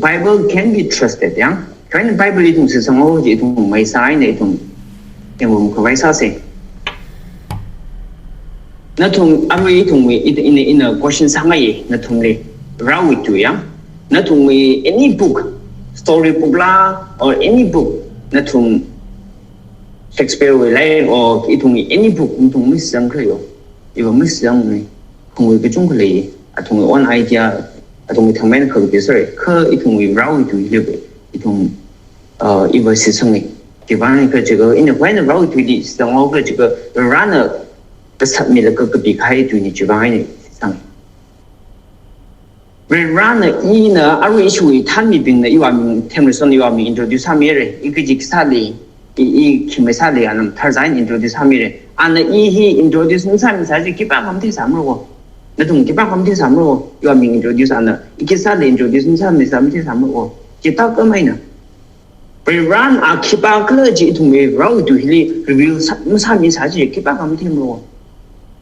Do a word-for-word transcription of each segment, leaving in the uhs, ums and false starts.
Bible can be trusted, ya. Karen Bible ithum shitsanghaowa kaji ithum maisā eina ithum yangkhavai sāsa. Nathum arui ithumwui, ina, ina question sāngai nathumli. Varewui tui, ya. Nathumwui any book, story book la, or any book, nathum Shakespeare wui lairik, or ithumwui any book, nathum mashitsangkhala yo. Iva mashitsangmana. Khangui kachungkha lei, athumwui own idea, athumwui thangmeina kha kapi sāra, kha ithumwui Varewui tuili va, ithum, uh, iva shitsanga. Khiwuivang khala jiakha, ina khavai eina Varewui tuili shitsanghaowa khala jiakha, Varena kasā milaga kapikahai tuina chiwuivang eina shitsanga. Varena ina arui ishiwui thānmibingna iwui aming, Themreisona iwui aming introduce sāmira, i kaji kasā lei, i, i khi maisā lei, ana tharzan introduce sāmira. Ana i hi introduce masāmisā chi khipākha matheisāmara wo. Nathum khipākha matheisāmara wo. Iwui aming introduce ana, i khi sāli introduce masāmi, sā matheisāmara wo. Chithākhamei eina. Varena khipākhala chi ithumwui Varewui tui hili reveal sā, masāmisā chi khipākha matheimara wo.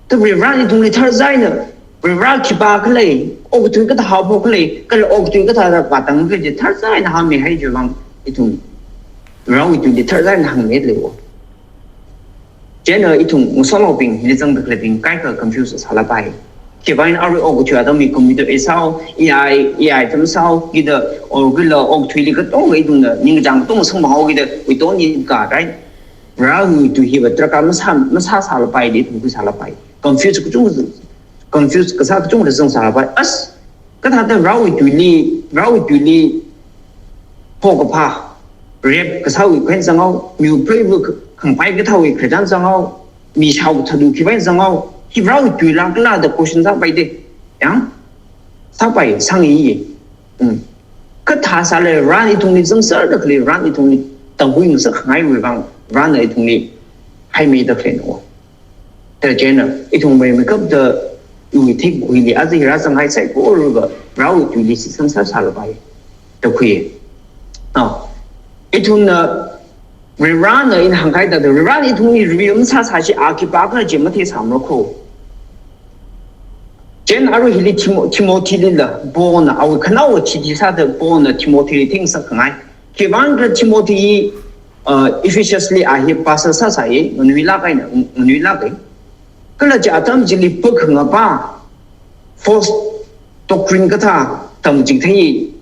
Kha Varena ithumli tharzan eina, Vare khipākhala, okathui kathā haophokhala, kala okathui kathāda vātangkhala chi tharzan eina hāngmihai chiwuivang ithum Varewui tuili tharzan eina hāngmihailei wo. Chieina ithum ngasotnaobing, hili zangda khaleibing kaikha confuse sālapai. Khiwuivang arui okathui atam mi computer eisāhao, A I, A I tam sāhao, kida, or kala okathuili katonga ithumna ningkachāng katonga samphanghaowa kida, we don't need God, right? Varewui tui hiva darkar masā, masāsālapai, ithum khuisālapai. Confuse kachung, confuse kasā kachungkha zangsālapai. As, kathāda Varewui tuili, Varewui tuili, phokaphā, rape kasāwui khain zanghao, miwui preiva khangpai kathāwui khararchan zanghao, mi shaokathāda khiwui eina zanghao, hi Varewui tuila khala da question sāpaida. Yang? Sāpai, sāngai. Mm. Kathā sālala Varena ithumli zangserda khalei, Varena ithumli tamkhui ngasakhangaiwui vang, Varena ithumli haimida khaleina wo. Thāda chieina, ithum mei makapta iwui thingkhuili aja hi rāzanghai saikora va, Varewui tuili shitsang sāsālapai. Da khui. Now, ithumna Varena ina hāngkahai thāda, Varena ithumli reveal masāsā chi a khipākhala chi matheisāmara ko. Chieina arui hili Timo-, Timothy lila, Paulna, awui khanaowa chithi sāda Paulna Timothy li theingasakkhangai. Khiwuivang khala Timothy hi, uh, Ephesus li a hi pastor sāsāya, nganuilāk eina, nganuilāka. Kala chi atam chili pakhangapa, false doctrine kathā tamchithei,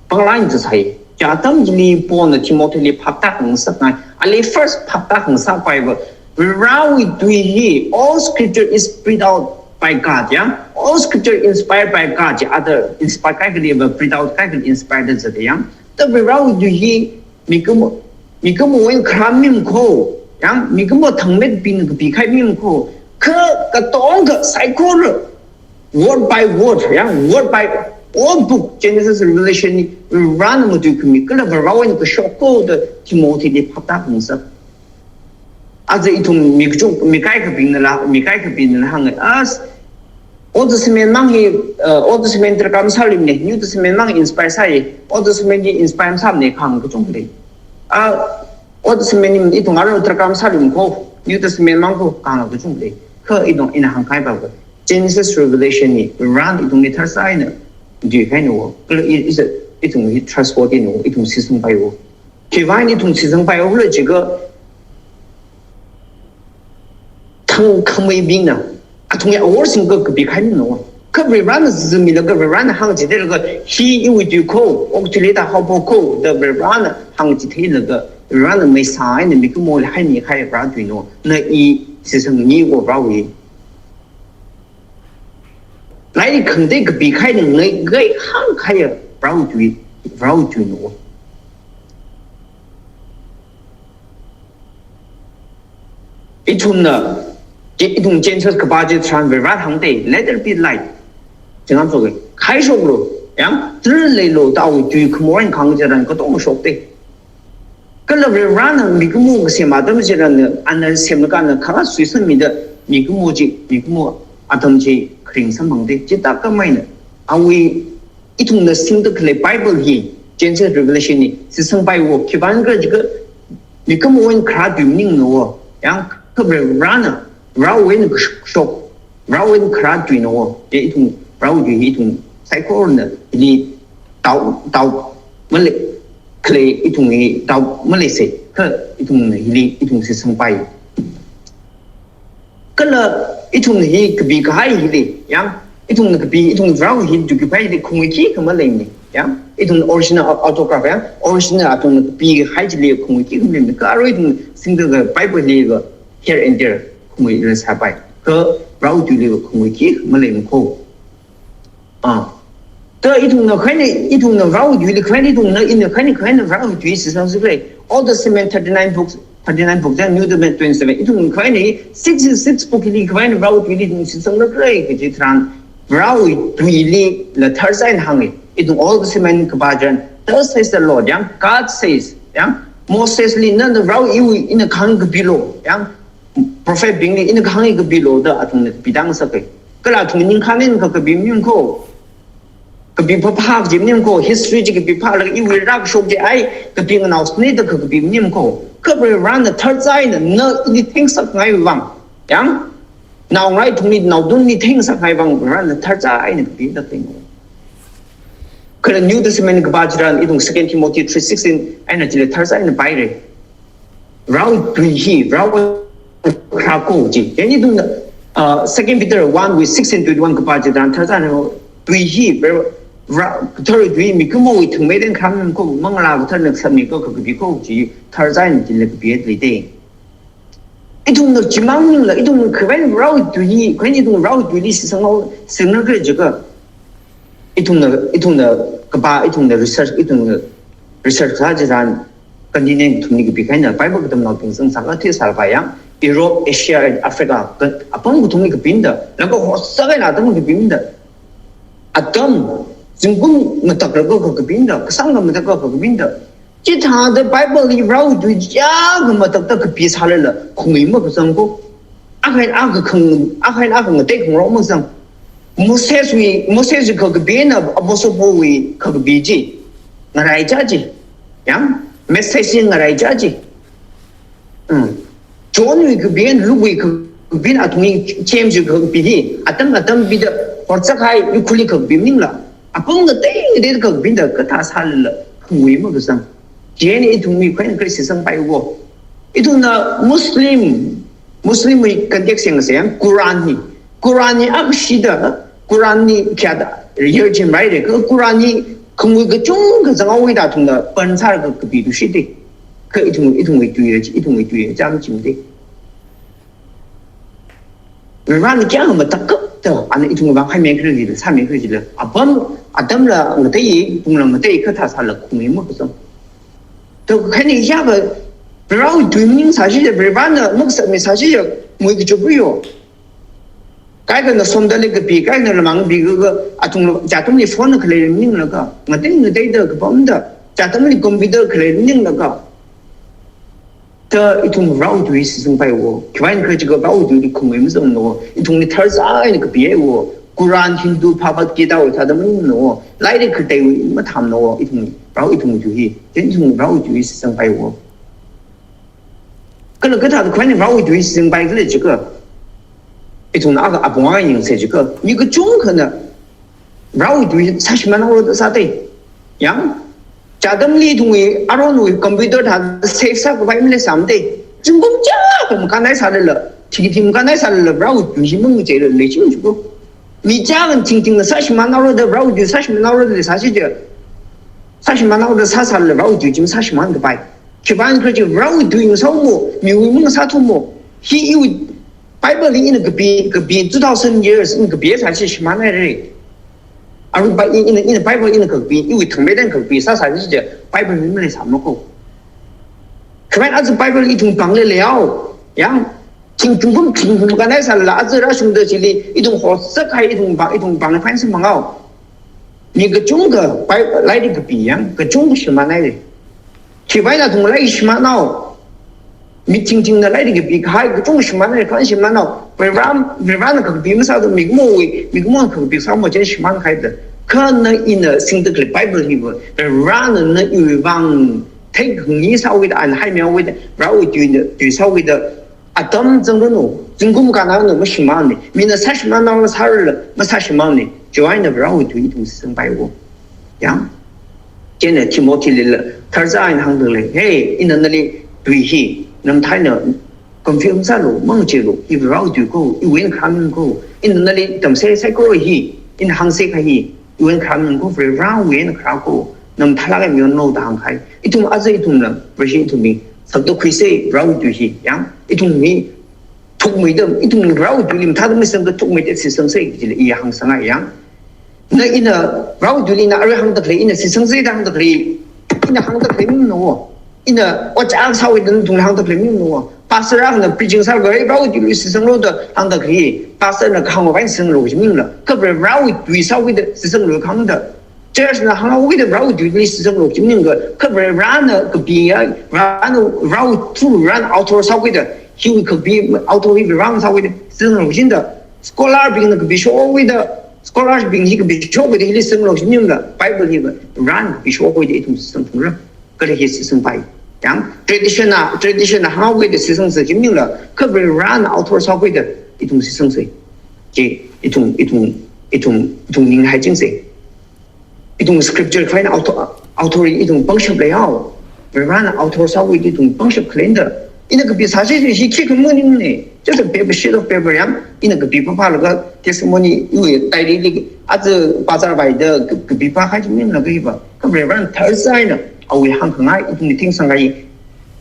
panglāk eina sāsai. Chi atam chili Paulna Timothy li phaptākhangasakngai. Ali first phaptākhangasakpai va, Varewui tui hi, all scripture is breathed out by God, ya. All scripture inspired by God, ya. Other inspired kaikhali va, breathed out kaikhali inspired zata, ya. Thāda Varewui tui hi, mikumo, mikumo eina kharā mimang ko, ya, mikumo thangmetbingna kapikahai mimang ko, kha katonga saikora, word by word, ya, word by all book, Genesis, Revelation li, Varena matuikhami, kala Varewui eina kashok ko da Timothy li phaptākhangasak. Aja ithum mi kachung, mi kaikhabingnala, mi kaikhabingnala hānga, as, Old Testament mang hi, uh, Old Testament darkar masāluimana, New Testament mang inspire sāi, Old Testament hi inspire masāmana kahāng kachungkha lei. Ah, Old Testament hi ithum arui darkar masāluimana ko, New Testament mang ko kahāng kachungkha lei. Kha ithum ina hāngkahaiva, Genesis, Revelation hi, Varena ithumli tharzan eina tuikahaina wo, kala i, i, ithum hi trustworthy na wo, ithum shitsangpai wo. Khiwuivang ithum shitsangpai wo khala jiakha, thangkhameibingna, athumwui awor singkha kapikahai mimang na wo. Kha Varena zimilaga Varena hāngchitheilaga, hi iwui tui ko, okathuili thāda haophok ko, da Varena hāngchitheilaga, Varena maisā eina mikumoli haimikahai Vare tui na wo, na i shitsangni ko Varewui. Lairik khangatei kapikahai eina ngai, ngai hāngkahai Varewui tui, Varewui tui na wo. Ithumna, chi, ithum Genesis kapā chitharan Varena hāngda, "Let there be light." Chingam shoka, khaishoklu, ya, tharli leilu, da awui tui khamor eina kahāng chitharan katonga shokda. Kala Varena mikumo kasem atam chitharan, ana semlaga ana kharā suisangmida, mikumo chi, mikumo atam chi kharing samphangda, chithākhamei eina, awui ithumna singda khalei Bible hi, Genesis, Revelation hi, shitsangpai wo, khiwuivang khala jiakha, mikumo eina kharā tui maningmana wo, ya, kha Varena, Varewui eina kashok, Varewui eina kharā tui na wo, ya ithum, Varewui tui hi ithum saikorana, ili tao, tao, malei, khalei ithumwui doubt maleisei, kha ithumna hili ithum shitsangpai. Kala ithumna hi kapi kahai hili, yang, ithumna kapi, ithum Varewui hi tuiki kapai hili khangui khikha maleimana, yang, ithum original au-, autograph, yang, original athumna kapihai chili khangui khikha maleimana, kha arui ithum singda Bible liva here and there khanguila sāpai. Kha Varewui tuiliva khangui khikha maleimana ko. Ah. Kha ithumna khaina, ithumna Varewui tuili khaina, ithumna ina khaina, khaina Varewui tui shitsangsi khalei. Old Testament thirty-nine books, thirty-nine books, then New Testament twenty-seven. Ithum khaina sixty-six book li khaina Varewui tuili ithum shitsangda khalei kaji tharan, Varewui tuilila tharchai eina hānga. Ithum Old Testament kapā tharan, "Thus says the Lord," yang, "God says," yang, Mosesli, "Nana Varewui ina kahāng kapilo," yang, prophet bingli ina kahāng hi kapilo da athumna kapi tāngasaka. Kala athum ningkhān eina kha kapi maning ko. Kapi phāphā kaji maning ko, history chi kapi phālaga iwui rākashok chi ai kapi nganao sāna da kha kapi maning ko. Kha Varena tharchai eina na ili thengsakngai vang, yang, naongarā ithumli, naothotli thengsakngai vang Varena tharchai eina kapida khalei no. Kala New Testament kapā tharan ithum Second Timothy three sixteen eina chili tharchai eina paira. Varewui tui hi, Varewui kharā ko ji. Then ithumna, uh, Second Peter one wui sixteen twenty-one kapā tharan tharchai eina, tui hi, Vare, Vare, kathara tui mikumowui thangmeida eina kharā maning ko, manglā katharana kasāmi ko, kha kapi ko ji, tharchai eina chili kapi leida. Ithumna chimang maningla, ithum khaina Varewui tui hi, khaina ithum Varewui tuili shitsang, shitsangda khalei jiakha, ithumna, ithumna kapā, ithumna research, ithumna research sā tharan, continent ithumli kapi kahaina, Bible katamnaobing zangsā kathi sāpai yang, Europe, Asia, and Africa, ka, apam kathumli kapina da, laga hotsākahai atam kapina da, atam, zingkum mataklaga kha kapina da, kasāngkha mataklaga kha kapina da, chithāda Bible li Varewui tui chiakha matakta kapi sālala, khangui makazang ko. Akha eina akha khang, akha eina akha ngatei khangarok makazang. Moseswui, Moseswui kha kapi eina Apostle Paulwui kha kapi chi ngaraichā ji. Yang, message chi ngaraichā ji. Hmm. Johnwui kapi eina Lukewui kha kapi eina athumwui Jameswui kha kapi hi, atam atam pida hotsākahai yukhuli kha kapi maningla, apam ngatei ngateida kha kapina da kathā sālala, khangui makazang. Chieina ithumwui khaina khalei shitsangpai ko. Ithumna Muslim, Muslimwui context yangsa yang, Quran hi. Quran hi akashida, Quran hi khayāda, yarchim rai de, kha Quran hi khangui kachungkha zanghaowa da athumna pan sālaga kapi tuishit de. Kha ithum, ithumwui tui, ithumwui tui, chāmchim de. Varena kayākha matakkapta, ana ithumwui vang haimi khalei jila, sāmi khalei jila, apam, atamla ngatei, pungla ngatei, kathā sāla khangui makazang. To khaina yākha, Varewui tui maningsāsi ja, Varena makasāmisāsi ja, ngui kachup yo. Kaikhana somdali kapi, kaikhana lamang kapi kha, athum chi atamli phone khalei maninglaga, ngatei ngateida kapamda, chi atamli computer khalei maninglaga, ta ithum Varewui tui shitsangpai wo. Khiwuivang khala jiakha Varewui tuili khangui mazangna wo. Ithumli tharchai eina kapi hai wo. Quran, Hindu, Bhagavad Gita wui thāda maningna wo. Lairik kateiwui mathāmana wo. Ithum Varewui ithumwui tui hi. Chieina ithum Varewui tui shitsangpai wo. Kala kathāda khaina Varewui tui shitsangpai khala jiakha, ithumna akha apong akha yangsa jiakha, mi kachungkhana Varewui tui sāshimān haora da sāda. Yang, chi atamli ithumwui aronwui computer thāda save sākapai maleisāmana da. Zingkum chiakha makānhai sālala, thingthing makānhai sālala, Varewui tui hi mangacheila leiching jiakha. Mi chiakhana thingthingna sāshimān haora da, Varewui tui sāshimān haora da leisāsi ja. Sāshimān haora da sāsālala, Varewui tui chi masāshimānkapai. Khiwuivang khala jiakha Varewui tui ngasā mo, miwui mangasāthu mo. Hi iwui Bible hi ina kapi, kapi two thousand years, ina kapi sāsi shimānhaira. Arui Bi-, ina, ina Bible ina kakapi, iwui thangmeida eina kakapi sāsāsi ja, Bible hi maleisāmana ko. Khiwuivang aja Bible ithum pāngli leihao. Yang, thingthing kum thingthing makānhai sālala, aja rāshungda chili, ithum hotsākahai ithum pāng, ithum pāngli phain samphang hao. Mi kachungkha Bi-, lairik kapi yang, kachungkha shimānhaira. Khiwuivang athum lairik shimānhao. Mi thingthingna lairik kapikahai kachungkha shimānhai, kha shimānhao. Program, program na kakapi masāthu mikumowui, mikumona kakapi sāmo chieina shimānkahaida. Kha na ina singda khalei Bible hiva, Varena iwui vang theikhangai sāhaoda, ana haimihaoda, Varewui tui, tui sāhaoda, atam zangranu, zingkum makānranu, mashimānmana. Mina sāshimān haora sārala, masāshimānmana. Chiwuivang eina Varewui tui ithum shitsangpai wo. Yang. Chieina Timothy lila tharzā eina hāngdalei, "Hey, ina nali tui hi, namathāna confuse sālu, mangacheealu, hi Varewui tui ko, iwui eina kharā maning ko, ina nali tamsei saikora hi, ina hāngsei kahai hi, iwui eina kharā maning ko, Varewui eina kharā ko, namathālāk eina mayonlu" da hāngkahai. Ithum aja ithumna, Vareshi ithumli, sakda khuisei Varewui tui hi, yang, ithumli, thukmeida, ithum Varewui tuili mathāda masangda thukmeida shisangsei kajila i hāngsangngai yang. Na ina Varewui tuili ina arui hāngdalei, ina shisangsei da hāngdalei, ina hāngdalei maningmana. Ina ojā sāwui eina nathumli hāngdalei maningmana. Pastor akhana preaching sālaga, "Hey, Varewui tuili shisanglu" da hāngdalei, pastor na kahāng eina shisanglu kaji maningla. Kha Varewui tui sāwui eina shisanglu kahāngda. Church na hānghaokida Varewui tuili shisanglu kaji maningakha, kha Varena kapiya, Varena, Varewui through Varena author sāhaokida, hiwui kapi author hi Varena sāhaokida, shisanglu kajina. Scholar bingna kapishokhaokida, scholars bing hi kapishokhaokida, hili shisanglu kaji maningla, Bible hi Varena kapishokhaokida ithum shisangthura. Kala hi shisangpai. Yang tradition na, tradition na hānghaokida shisangsei kaji maningla, kha Varena author sāhaokida, ithum shisangsei. Chi, ithum, ithum, ithum, ithum ningkahai chingsei. Ithum scripture khavai eina author, author ithum pangshap leihao. Varena author sāhaowui ithum pangshap khalei eina. Ina kapi sāshi hi khikha maningmana. Just a paper, sheet of paper yang, ina kapi pāphālaga testimony iwui diary li, aja bazar vaida ka-, kapi pākahai chi maningla kahiva. Kha Varena tharzā eina, awui hāngkhangai, ithumli thingsangngai,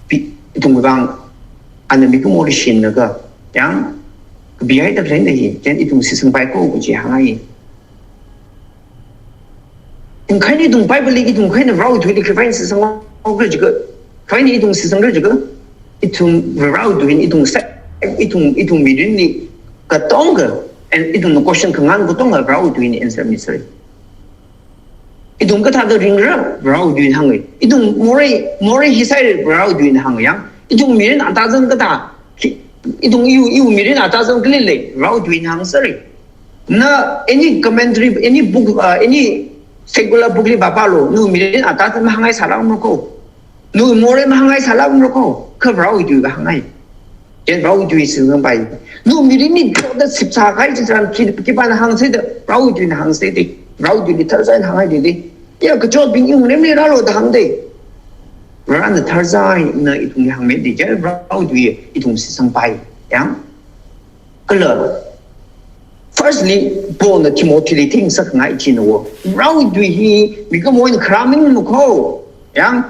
pi-, ithumwui vang, ana mikumoli shinlaga, yang, kapihaida khalei eina hi, chieina ithum shisangpai ko kaji hāngngai. Ithum khaini ithum Bible li ithum khaini Varewui tuili khavai eina shisanghaokhala jiakha, khavai eina ithum shisangra jiakha, ithum Varewui tuili ithum sa-, ithum, ithum mirinli katonga, and ithum question khangan katonga Varewui tuili answer misāra. Ithum kathāda ringra, Varewui tuina hānga. Ithum morei, morei hi sāira, Varewui tuina hānga yang. Ithum mirin atazang kathā, khi-, ithum iwui, iwui mirin atazang kali lei, Varewui tuina hāngsāra. Na any commentary, any book, uh, any secular book li pāpālu, nawui mirin atazang mahāngngai sālākmara ko. Nawui morei mahāngngai sālākmara ko. Kha Varewui tui kahāngngai. Chieina Varewui tui shisangpai. Nawui mirinli kachot sipsākahai chitharan khi, khipāna hāngsei da, Varewui tuina hāngsei da. Varewui tuili tharzā eina hāngngai da da. Ya kachotbing iwui mirinli rālu da hāngda. Varena tharzā eina ithumli hāngmida, chieina Varewui tui ithum shisangpai. Yang. Kala, firstly, Paulna Timothyli thingsakkhangai china wo. Varewui tui hi mikumowui eina kharā maningmana ko. Yang,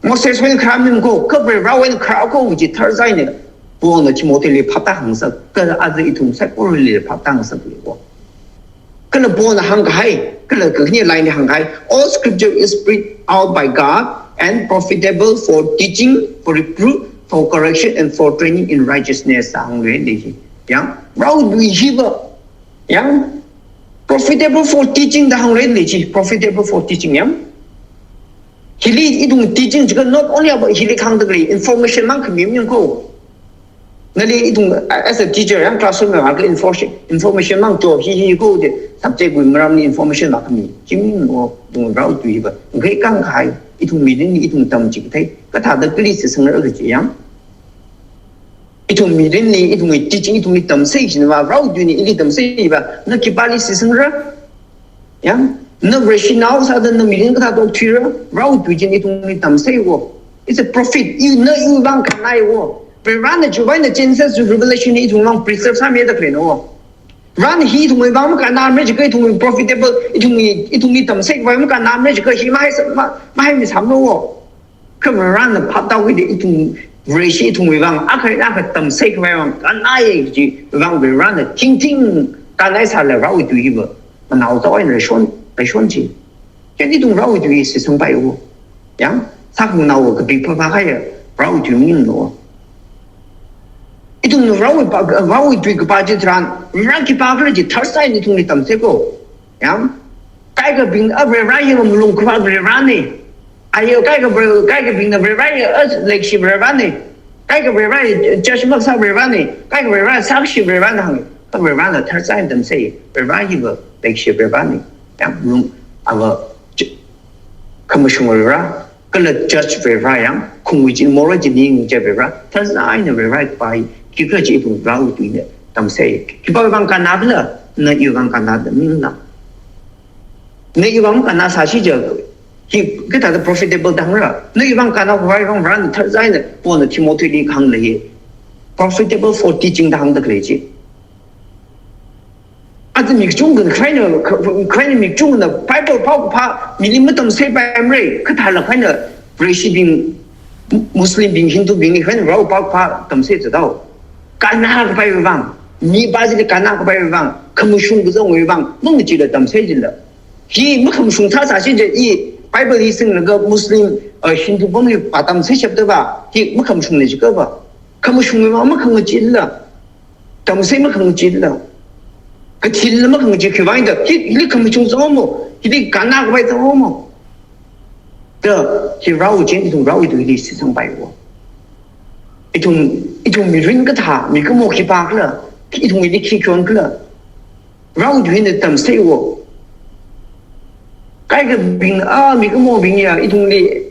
Moseswui eina kharā maningmana ko, kha Varewui eina kharā ko kaji tharzā eina Paulna Timothyli phaptāhāngsak, kala aja ithum saikorali phaptāhāngsaklei ko. Kala Paulna hāngkahai, kala kakhane line hāngkahai, "All scripture is breathed out by God and profitable for teaching, for reproof, for correction, and for training in righteousness," da hānglei da hi. Yang, Varewui tui hiva, yang, profitable for teaching da hānglei da chi, profitable for teaching, yang. Hili ithum teaching jiakha not only about hili kahāngda khalei information mang khami maningmana ko. Nali ithum, as a teacher, yang classroom li vākhalei information, information mang to hi hi ko da subject wui maramli information vākhami. Chi maningmana, ithum Varewui tui hiva. Ngai kang khai, ithum mirinli ithum tamchithei. Kathāda kali shisangra kaji yang. Ithum mirinli, ithumwui teaching, ithumli tamsei kajina va, Varewui tuina ili tamsei va, na khipāli shisangra? Yang, na Vareshinao sāda na mirin kathāda okthuira, Varewui tui china ithumli tamsei wo. It's a profit. I, na iwui vang kannai wo. Varena chiwui eina Genesis to Revelation ithumwui vang preserve sāmida khalei na wo. Varena hi ithumwui vang makannamara jiakha, ithumwui profitable, ithumwui, ithumli tamsei khavai makannamara jiakha, hi mahai sa-, ma-, mahai misāmara wo. Kha Varena phaptāhaokida ithum Vareshi ithumwui vang, akha eina akha tamsei khavai vang, kannai kaji vang Varena thingthing kannai sālala Varewui tui hiva, manao tawai na rashon, rashon chi. Chieina ithum Varewui tui shisangpai wo. Yang, sākhanganao kapi phapā kahaiya, Varewui tui maningmana wo. Ithum Varewui pā, Varewui tui kapā chitharan, Vare khipākhala chi tharzā eina ithumli tamsei ko. Yang, kaikhabing, a, Vare hi malung khavā Varena. Ayo, kaikha Vare, kaikhabingna Vare, a, leikashi Varena. Kaikha Vare, judge makasā Varena. Kaikha Vare, sākashi Varena hānga. Kha Varena tharzā eina tamsei, Vare hiva leikashi Varena. Yang, malung, ava, j-, khamashung Vare, kala judge Vare yang, khungwui chin, moral chin ning che Vare, tharzā eina Vare pai, khikha chi ithum Varewui tuina tamsei. Khipāwui vang kannakhala, na iwui vang kannada maningla. Na iwui vang makanna sāsi jiakha, Hi kathāda profitable da hāngra? Na iwui vang kannakhavai vang Varena tharzaina, Paulna Timothyli kahāng lei. Profitable for teaching da hāngda khalei chi. Aja mi kachungkhana, khaina, khaina mi kachungkhana Bible pao kaphā mili matamsei paimara, kathāla khaina Parishibing, Muslimbing, Hindubingli khaina Varewui pao kaphā tamsei zatdao. Kannakhavai vang, mipā chili kannakhavai vang, khamashung kazangwui vang, mangachila tamsei jila. Hi makhamashung sāsā shi je, i Bible hi singlaga Muslim, uh, Hindu pamli pā tamsei shapda va, hi makhamashungna jikha va. Khamashungwui vang makhangachee la. Tamsei makhangachee la. Kathila makhangachee khiwuivang da, hi, hili khamashung zangmo, hili kannakhavai zangmo. Da, hi Varewui chieina ithum Varewui tuili shitsangpai wo. Ithum, ithum mirin kathā, mikumo khipākhala, ithumli khi khon khala. Varewui tuina tamsei wo. Kaikhabing, ah, mikumobing ya, ithumli,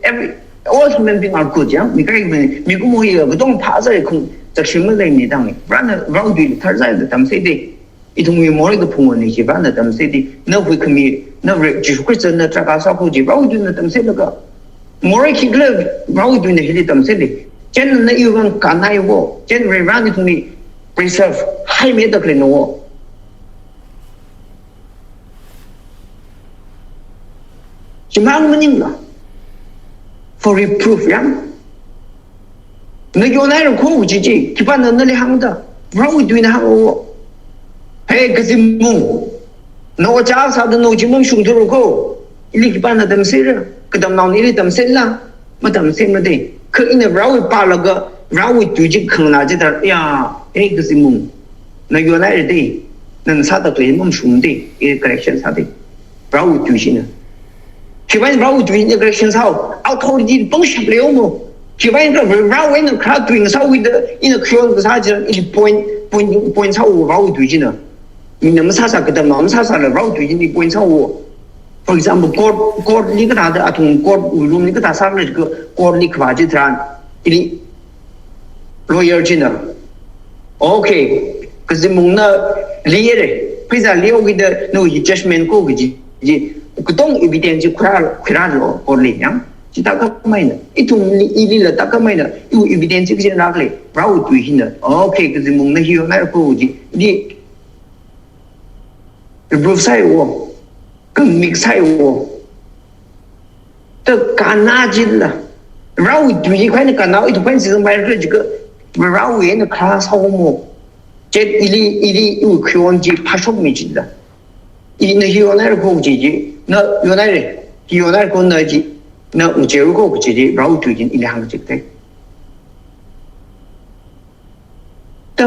every, all human being are good, ya. Mi kaikhabing, mikumo ya, katong phāzai khung, zakshim malei ni dang. Varena, Varewui tui tharzai da tamsei de. Ithumwui morei kaphungwui ni chi Varena tamsei de. Na huikhami, na re, Jesu Christ na tarākha sākhui chi, Varewui tuina tamseilaga. Morei khikhala Varewui tuina hili tamsei de. Chieina iwui vang kannai wo. Chieina Varena ithumli preserve, haimida khalei no wo. Chimang maningla. For reproof, ya. Na yonhaira kho kaji chi, khipāna nali hāngda, Varewui tuina hāng wo. Hey, kazimung. Na ojā sāda na chi mamashungthura kho. Ili khipāna tamseira, katamnaona ili tamseila, matamseimara de. Kha ina Varewui pālaga, Varewui tui chi khanganā chithāda, ya, hey, kazimung. Na yonhaira de, nana sāda khalei mamashung de, i correction sā de. Varewui tui china. Khiwuivang Varewui tui ina correction sāo, authority pangshap lei wo mo. Khiwuivang kha Varewui eina kharā tui ngasāwui da, ina khon kasā china, ili point, point, point sāo Varewui tui china. Mina masāsā katamna masāsāla Varewui tui china point sāo. For example, court, court li kathāda, athum court room li kathā sākhala, court li khavā chitharan, ili lawyer china. Okay, kazimungna liyere, pheisā lihaokida nawui judgment kho kaji chi, katong evidence chi khuirā, khuirālu court li, ya. Chi tākhameina, ithumli, ilila tākhameina, iwui evidence chi kachina lākle, Varewui tui hina. Okay, kazimungna hi yonhaira kho chi, ili reproof sāi wo, khamik sāi wo. Da kannā chila. Varewui tui hi khaina kannā, ithum khaina shitsangpai khala jiakha, Varewui eina kharā sāo mo. Chet ili, ili iwui khon chi phāshokmi chila. Ina hi yonhaira kho chi chi, na yonhaira, hi yonhaira kho na chi, na ngacheira kho chi chi, Varewui tui china ili hāngchithei. Da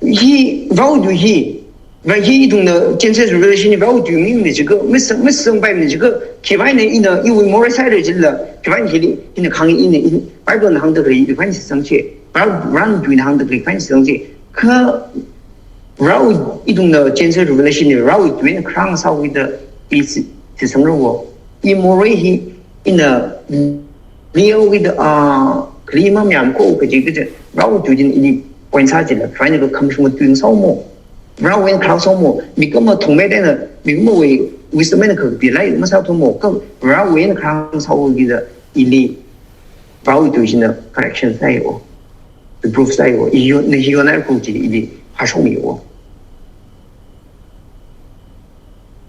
hi Varewui tui hi, va hi ithumna Genesis Revelation hi Varewui tui maningmana jiakha, masang, masangpaimana jiakha, khiwuivang ina iwui morei sāhaira chila, khiwuivang hili, ina kahāng ina, in, Bible na hāngda khalei, khiwuivang shitsangchi, Vare, Varewui tuina hāngda khalei, khiwuivang shitsangchi, kha Varewui, ithumna Genesis Revelation li Varewui tuina kharā ngasāwui da i shi, shisangra wo. I morei hi ina lihaokida, ah, kali mamayam kho kaji kaji, Varewui tui china ili point sā chila, khiwuivang kha khamashung tui ngasāo mo. Varewui eina kharā sāo mo. Mikumo thongmeida na, mikumowui wisdom eina kha bilai masāthu mo. Kha Varewui eina kharā sāhaokida ili Varewui tui china correction sāi wo. Reproof sāi wo. I yo, na hi yonhaira kho chi ili phāshokmi wo.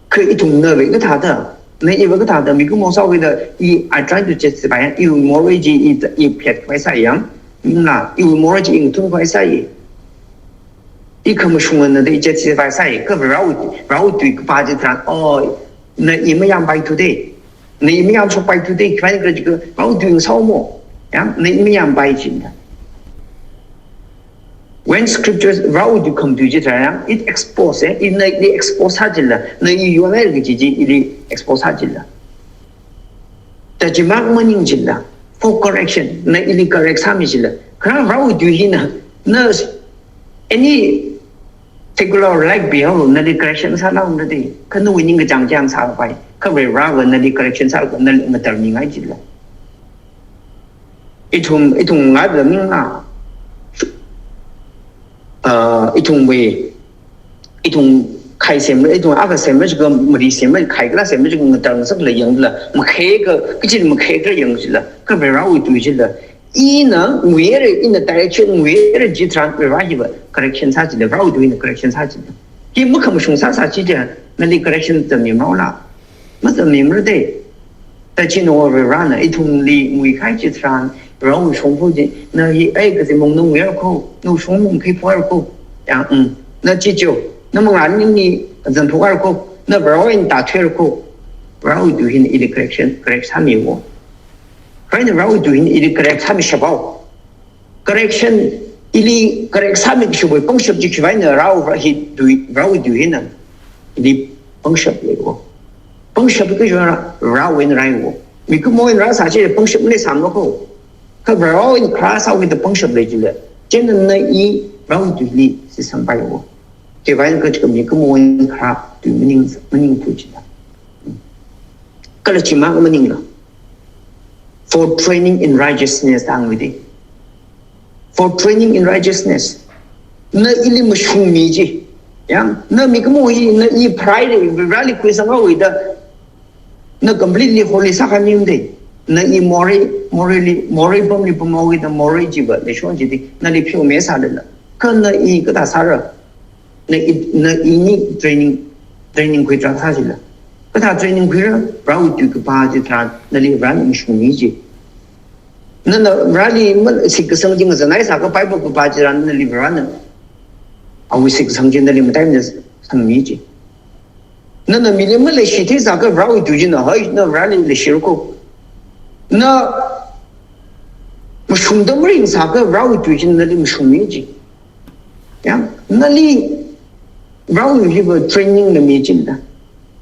Kha ithumna va kathāda, na i va kathāda, mikumo sāhaokida, i, I trying to justify, iwui morei chi, i, i phetkhavai sāi ya. Na, iwui morei chi i ngathumkhavai sāi. I khamashungna da i justify sāi, kha Varewui, Varewui tui kapā chitharan, oh, na i mayampai thude. Na i mayamshokpai thude, khiwuivang khala jiakha, Varewui tui ngasāo mo. Ya, na i mayampai china. When scriptures, Varewui tui khamatui chitharan, it expose, eh, ina ili expose sā chila, na i yonhaira kaji chi ili expose sā chila. Da chimang maning chila, for correction, na ili correct sāmi chila. Kha Varewui tui hina, na any secular light behavior nali correction sālākna de, kha nawui ningkachāng chāng sāpai, kha Varena nali correction sālaga nali ngatarmingai chila. Ithum, ithum ngatla mingna, ah, ithumwui, ithum Khai semra, ithum akha semra jiakha mari semra, khai kala semra jiakha ngatang sak la yangla, makhai ka, kachili makhai kala yang jila, kha Varewui tui jila. Ina nguire, ina direction nguire jitharan Vare hiva correction sā jila, Varewui tuina correction sā jila. Hi makhamashung sāsā chi ja, nali correction zangmi maula. Mazangmimara de. Tachina Varena ithumli nguikahai chitharan, Varewui shongfa chi, na hi ai kazimong na nguiakha, na shongfa makhaiphokakha. Ya, um. Na chi cho, na mangāli ni zanphokakha, na Varewui eina tāthuiakha. Varewui tui hina ili correction, correct sāmiwo. Kha ina Varewui tui hina ili correct sāmishapao. Correction, ili correct sāmi kashapwui pangshap chi khiwui vang eina Varewui hi tui, Varewui tui hina ili pangshap leiwo. Pangshap kajiva Varewui eina rāiwo. Mikumowui eina rāsā chi pangshap maleisāmako. Kha Varewui eina kharā sāwui da pangshap lei jila. Chieina na i Varewui tuili shitsangpaiwo. Khiwui vang kajiakha mikumowui eina kharā tui maning, maningthu jila. Kala chimang maningla. For training in righteousness da hāngwui de. For training in righteousness. Na ili mashungmi chi. Yang, na mikumo hi, na i pride, Vareli khuisanghaowa da. Na completely holy sākhaningde. Na i morei, morally, morei pamli pamhaowa da, morei chiva, leishon chili, nali pheomisālala. Kha na i kathā sāra. Na i, na ini training, training khuitarākha jila. Kathā training khuira, Varewui tui kapā chitharan, nali Varena mashungmi chi. Nana Vareli ma shitkasang chi ngazanhaisākha Bible kapā chitharan, nali Varena awui shitkasang chi nali mataimida sangmi chi. Nana mili maleishi theisākha Varewui tui china, hai, na Vareli leishirako. Na mashungda maringsākha Varewui tui china nali mashungmi chi. Ya, nali Varewui hiva training na mi chila.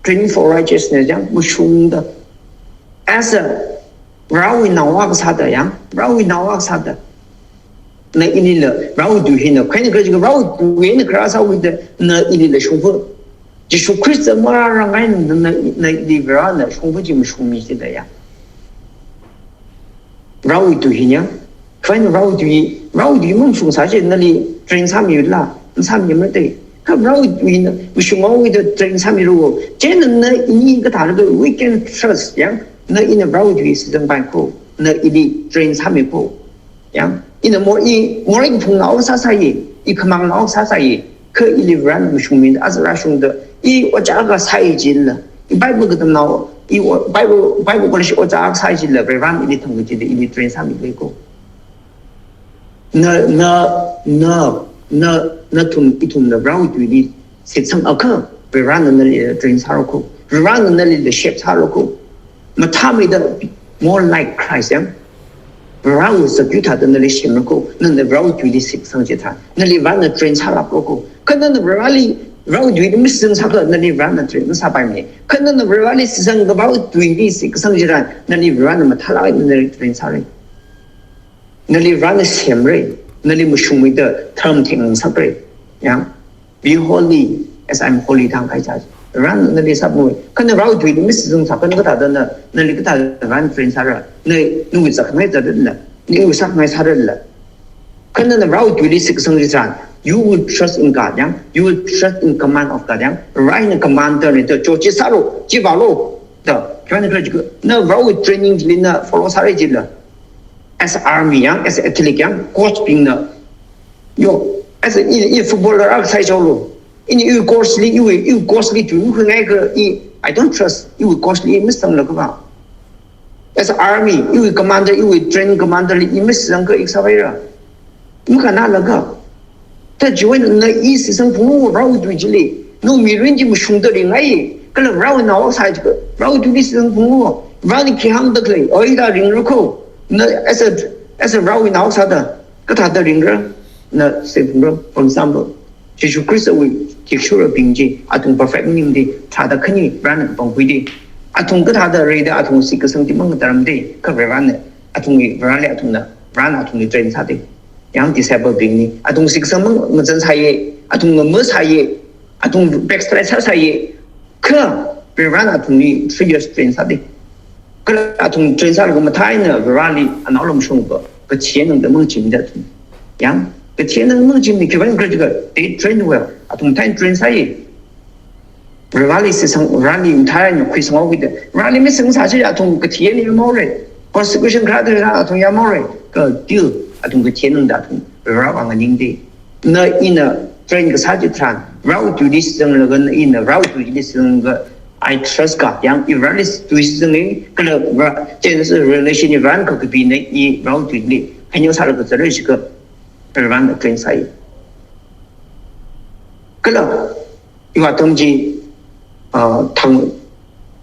Training for righteousness, ya, mashungda. As a Varewui nao akha sāda, ya, Varewui nao akha sāda. Na ilila Varewui tui hina, kha ina kajiakha Varewui tui hina kharā sāwui da, na ilila shongfa. Jishu Khrista marārangai na, na, na ili Varena shongfa chi mashungmi jila ya. Varewui tui hina, kha ina Varewui tui, Varewui tui mamashungsā chi nali train sāmila, masāmimara de. Kha Varewui tui hina, mashunghaowa da train sāmilu. Chieina na ini kathālaga, we can trust, ya. Na ina Varewui tui shitsangpaiko, na ili train sāmiko. Ya, ina mo i, morei kaphungnao sāsāya, i khamangnao sāsāya, kha ili Varena mashungmi, azarā shungda, i ojā kasā sāya jila, i Bible katamnao, i o-, Bible, Bible college ojā kasā sāya jila, Varena ili thangkachida, ili train sāmileiko. Na, na, na, na, nathum, ithumna Varewui tuili shitsangakha, Varena nali train sārako, Varena nali shape sārako. Mathāmeida more like Christ, ya. Varewui zakyu thāda nali semrako, nana Varewui tuili shitsang chitharan, nali Varena train sālākrako. Kha nana Vareli, Varewui tuili mashitsang sākha, nali Varena train masāpaimana. Kha nana Vareli shitsangakha Varewui tuili shitsang chitharan, nali Varena mathālāk eina nali train sāra. Nali Varena semra, nali mashungmida tharam theng ngasakra. Ya. Be holy as I'm holy da hāngkahai chi. Varena nali sāpamwui. Kha na Varewui tuili mashitsang sākha na kathāda na, nali kathāda Varena train sāra. Na, nawui sākhangai sārala, nawui sākhangai sārala. Kha nana Varewui tuili shitsang chitharan, you will trust in God, ya. You will trust in command of God, ya. Varena commander na da, cho chi sālu, chi vālu da. Kha na khala jiakha, na Varewui training chili na follow sāra jila. As army, ya, as athlete, ya, coach bingna. Yo, as a, i, i footballer akha sāi chaolu. Ini iwui coach li, iwui, iwui coach li tui makhuingaikha i, I don't trust, iwui coach li i mashitsanglaga va. As army, iwui commander, iwui train commander li i mashitsangakha i kasā paira. Makhanālaga. Thāda chiwui eina i shitsang phunglu Varewui tui chili. Nawui mirin chi mashungda ringai. Kala Varewui nao sāi jiakha, Varewui tuili shitsang phunglu. Varena khi hāngda khalei, oi da ringrako. Na as a, as a Varewui nao sāda, kathāda ringra, na shitsang phungra. For example, Jishu Khristawui khikshurabing chi, athum perfect maningda, thāda khani Varena pangkhuida. Athum kathāda reida, athum shitkasang chi mangatharamda, kha Varena, athumwui Vareli athumna, Varena athumli train sāda. Yang disciple bingli, athum shitkasang mang-, mangachansāya, athum ngamāsāya, athum backslide sāsāya, kha Varena athumli three years train sāda. Kala athum train sālaga mathāna Vareli anao lam shungba, kachi nangda mangachimda athum. Yang, kachi nang mangachimda khiwui vang khala jiakha, they train well, athum thāda train sāya. Vareli sisang, Vareli mathālāk eina khuisanghaokida, Vareli masisang sāsi athum kathi eina yamhaora. Persecution kharāda athum yamhaora. Kha still athum kathi eina da athum Varewui vang nganingda. Na ina train kasā chitharan, Varewui tuili sisanglaga, na ina Varewui tuili sisanglaga, I trust God. Yang i Vareli tui sisanga, kala Vare, Genesis Revelation i Varena kakapina, i Varewui tuili khanyao sālaga zatrei jiakha, Varena train sāi. Kala, iwui atam chi, ah, thang,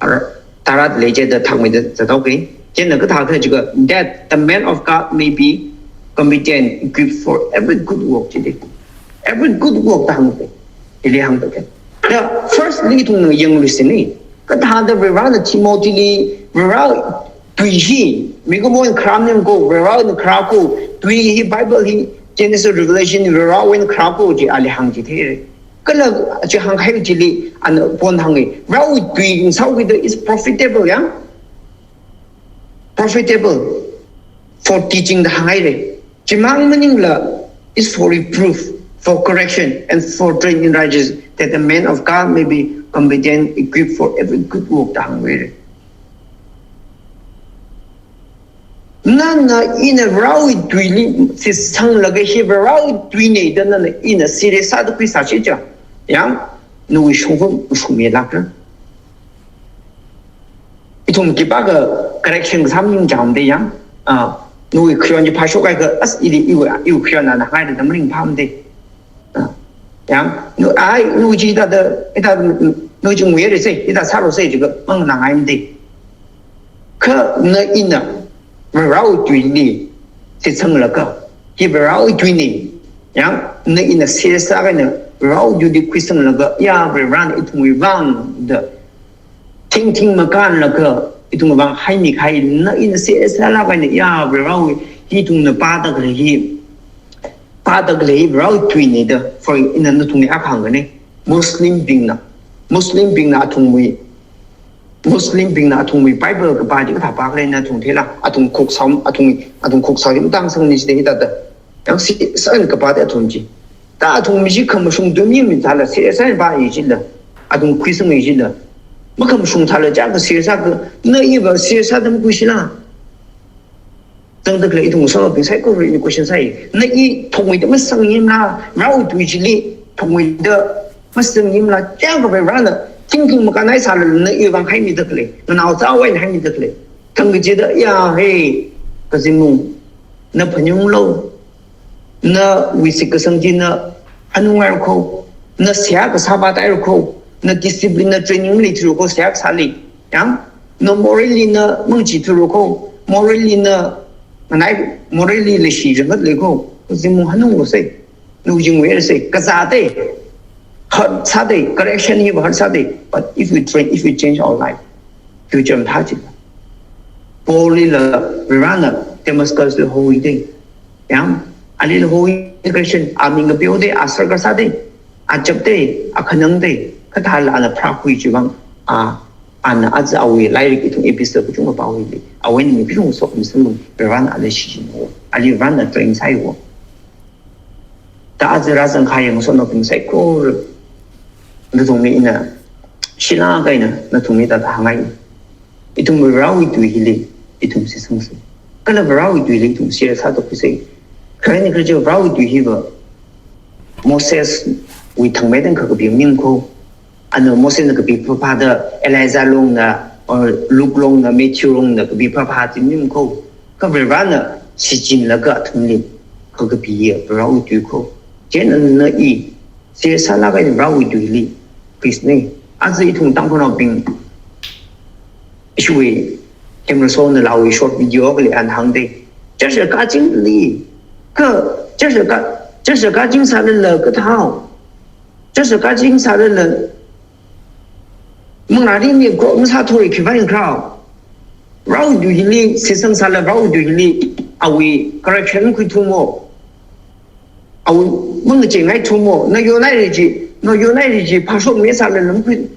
ar-, tara lei chida thangmeida zathaoki. Chieina kathā khala jiakha, that the man of God may be competent, equipped for every good work, chida. Every good work da hāngda. Hili hāngda kha. Kha firstly ithumna yangluisei ni. Kathāda Varena Timothyli, Varewui tui hi, mikumowui eina kharā maningko, Varewui eina kharāko, tui hi Bible hi, Genesis Revelation Varewui eina kharāko chi ali hāngchitheira. Kala chi hāngkahai chili ana point hānga. Varewui tui ngasāhaokida is profitable, ya? Profitable for teaching da hānghaira. Chimang maningla is for reproof, for correction, and for training in righteousness, that the man of God may be competent, equipped for every good work da hānghaira. Nana ina Varewui tuili sisanglaga hi Varewui tuina da nana ina serious sāda khuisā chiakha, yang nawui shongfa mashungmilākra. Ithum khipākha correction kasā maningchāmda yang, ah, nawui khayon chi phāshokhaiakha, as ili iwui, iwui khayon ana hāngngaida maringphāmada. Ah, yang, nu, ai, nu chi hithāda, hithāda, nu chi nguihairasei, hithāda sārosei jiakha manganāngaimada. Kha na ina Varewui tuili sisanglaga, hi Varewui tuina, yang, na ina serious sākahai eina Varewui tuili khuisanglaga, ya, Varena ithumwui vang da, thingthing makānlaga, ithumwui vang haimikahai, na ina serious sālāk eina, ya, Varewui, hi ithumna pāda khalei hi, pāda khalei hi Varewui tuina da, for ina nathumli akha hāngkhanei. Muslimbingna, Muslimbingna athumwui, Muslimbingna athumwui Bible kapā chi kathā pākhala nathum theila, athum khoksao, athum, athum khoksao hi matang sangni chida hithāda. Yang serious eina kapāda athum chi. Ta athum mi chi khamashung tuimi mi thāla, serious eina pāi chila, athum khuisangmi chila, makhamashung thāla, chiakha serious sākha, na iva serious sāda makhuisila. Zangda khalei ithum ngasotnaobing saikorali question sāi. Na i thongmeida masangmimala, Varewui tui chili thongmeida masangmimala, chiakha Varena thingthing makānhai sālala na iwui vang haimida khalei, nganao zāwui eina haimida khalei. Thangkachida, ya, hey, kazingmung, na phaningunglu, nawui shitkasang chi na hanunghairakho, na seihā kasā pātairakho, na discipline, na training maleithurakho, seihā kasāli. Yang, na morally na mangachithurakho, morally na nganai, morally leishi rangatluikho, kazingmung hanunglusei, nawui chi nguihairasei, kazāda, hard sāda, correction hiva hard sāda, but if we train, if we change our life, future mathā chila. Paulli la Varena Damascusli hoida. Yang, alila hoida Christian, aming kapihaoda, a circle sāda, a chapda, a khanangda, kathāla ana pharākhui chiwui vang, a, ana aja awui lairik ithum epistle kachungkha pāhaoda, awui eina mi kachungkha sokhami sālu, Varena ali shichinhaowa, ali Varena train sāhaowa. Ta aja rāzangkahai ngasotnaobing saikora, nathumli ina shilāk eina nathumli hithāda hāngngai. Ithum Varewui tui hili ithum shisangsei. Kala Varewui tuili ithum serious sāda khuisei. Kha ina kharā chi Varewui tui hiva Moseswui thangmeida kakapi maningkho. Ana Mosesna kapi phāphāda, Elijah longna, or Luke longna, Matthew longna kapi phāphā chi maningkho. Kha Varena shichinlaga athumli kakapi Varewui tui kho. Chieina na i serious sālāk eina Varewui tuili khuisanei. Aja ithum Tangkhulnaobing, ishiwui camera showna Laowui short video khalei ana hāngda. Church kachingli, kha church ka, church kaching sālala kathāhao. Church kaching sālala manglāri ni ko masāthura khiwui vang khala. Varewui tui hili sisang sālala Varewui tui hili awui correction khuithumo. Awui mangacheingaithumo. Na yonhaira chi, na yonhaira chi phāshokmi sālala lamkhui.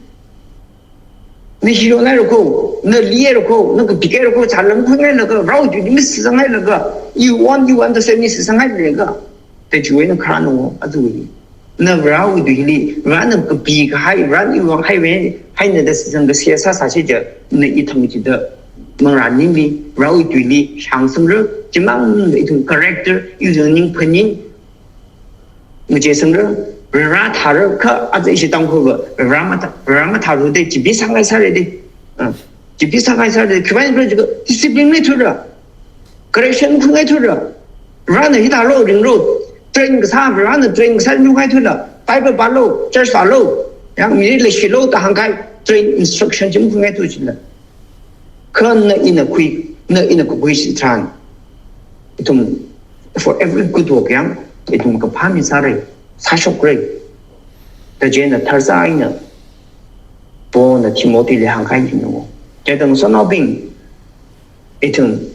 Na hi yonhairakho, na lirakho, na kapikharakho, sālam khuingailāka, Varewui tui mi sisanghailaga, you want, you understand mi sisanghailaga. Te chiwui eina kharāna, aja hi. Na Varewui tuili, Varena kapikahai, Varena iwui vang haiwui, haina da sisang da siyasa sāsi ja, na ithang chida mangrā ningli, Varewui tuili, shangsamra, chimang da ithum character, ithum ningphaning, maje samra, Vare thāra kha aja ishi Tangkhul va, Vare matha, Vare mathālu de, chibi sangai sāra de. Ah, chibi sangai sāra de, khiwui vang jiakha discipline maithura. Correction khuingaithura. Varena hithālu ringlu. Train kasā, Varena train kasā ringngaithula. Bible pālu, church pālu. Yang mili leishilu da hāngkahai train instruction chi makhuingaithu chila. Kha na ina khui, na ina kakhui chitharan. Ithum, for every good work yang, ithum kaphā mi sāra, sāshokra. Da chieina tharsā eina, Paulna Timothili hāngkahai chi no. Chieina shanao bing, ithum,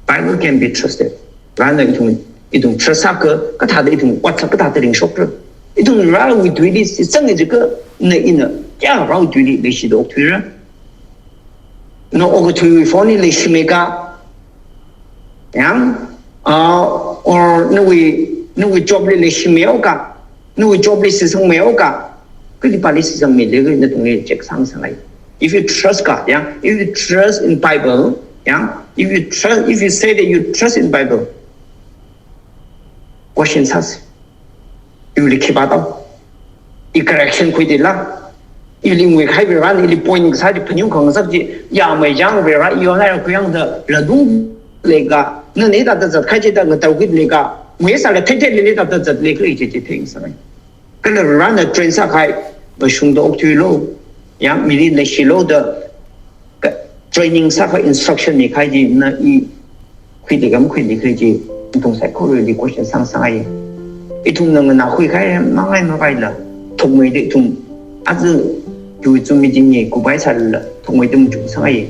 Bible can be trusted. Varena ithum, ithum trust sākha, kathāda ithum, ot sā kathāda ringshokra. Ithum Varewui tuili sisang jiakha, na ina, ya Varewui tuili leishi da okthuira. Na okathui phone li leishimei ka. Yang, ah, or nawui, nawui job li leishimei o ka. Nawui job li sisangmei o ka. Kali pali sisangmei le, natungli check sāngasakngai. If you trust God, yeah, if you trust in Bible, yeah, if you trust, if you say that you trust in Bible, question sāsi. Iwuili khipā tao. I correction khuidila. Ili ngui khai Varena, ili point kasā chi phaning khangasak chi, ya mai yang Vare, i yonai ra kuyang da ladung leika, na ne da da zat khai chi da ngatar khuileika, ngui sāla thei thei lili da da zat leika chi chi thei sāngai. Kala Varena train sākahai, mashungda okthuilu, yang mili leishilu da, ka training sākha instruction mikahai chi na i khuili kam khuili khalei chi, ithum saikorali question sāngasakngai. Ithumna nganākhui kahai mangai mangaila, thukmeida ithum aja tu chu meeting ni kubai sālala, thukmeida machuk sāngai.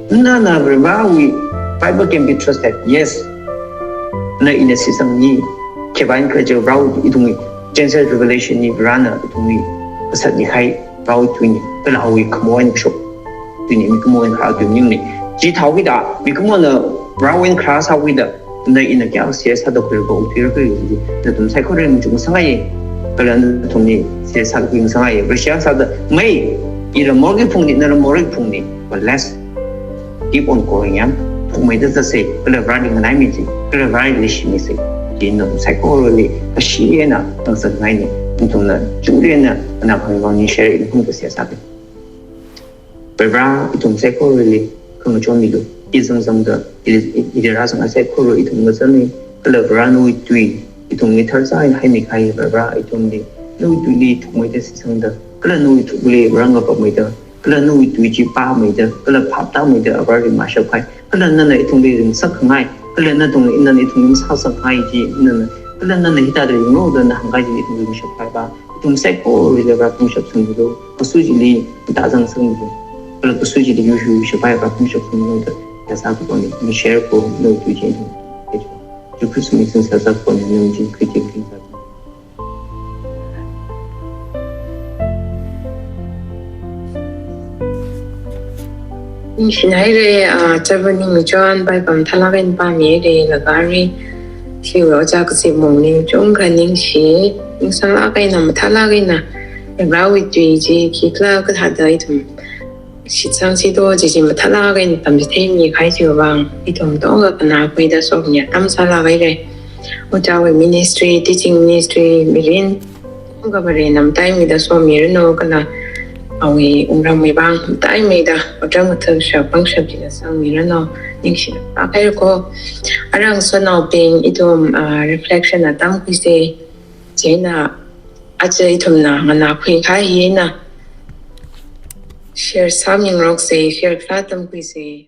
Na na Varewui Bible can be trusted. Yes. Na ina sisang ni, khiwui vang khala jiakha Varewui ithumwui Genesis Revelation ni Varena ithumwui kasat ni kahai Varewui tui ni, kala awui khamon shok. Tui ni mikumo eina kharā tui maningmana. Chithāhaokida, mikumona Varewui eina kharā sāhaokida, na ina kayākha sāda khuira khuira khuira, nathum saikorali machuk sāngai, kala nathumli sāda khuingasakngai, Russia sāda, mai, ila morei phungni, nala morei phungni, but let's keep on going, ya. Thukmeida zatsei, kala Vareli nganaimisei, kala Vareli leishimiksei. Chi nathum saikorali, kashi eina, ngasakkhangaina, nathumna, churi eina, nganāphang vang ni share, ina phungda sāsāki. Vare, ithum saikorali, khangachon milu, i zangzangda, i, i, i rāzang saikora ithum ngazanmi, kala Vare nawui tui, ithumli tharsā eina haimi kahai Vare ithumli, nawui tuili thukmeida sisangda, kala nawui tuili Vare ngapammeida, kala nawui tui chi pāmeida, kala phaptāmeida, Vareli mashap kahai, kala nana ithumli ringsakkhangai, kala nathumli, nana ithumli masāsakngai chi, nana, kala nana hithāda ringlu da na hāngkahai chi ithumli mashap kahai pa, ithum saikorali Vare pungshap sangmilu, kasu chili, ta zangsangmilu, kala kasu chili yuyu shapai Vare pungshap sangmilu da, ya sākaponi, mi share ko, nawui tui chi ithum, Jishu Khrista ming singsa sākaponi, nawui chi khuiti khuiti sā. Ningshinaire, ah, chapani mi chon bai pam thalak eina pāmire, laga ari, chiwui ojā kazip mungli chungkha ningshi, ningsanglak eina, mathālak eina, Varewui tui chi khikhala kathāda ithum shitsang sito chi chi mathālak eina tamchitheimi kahai chiwui vang, ithum tongkha nganākhuida sokhami atam sālak haire. Ojāwui ministry, teaching ministry, mirin, tongkha Varena mataimeida somiranu, kala awui wungramwui vang mataimeida, otram ngathashap pangshap chila sangmiranu, ningshilak haire ko. Arui shanao bing ithum, ah, reflection atam khuise, chieina, aja ithumna nganākhui kahai hina, share sāmingaroksei, share kharā tamkhuise.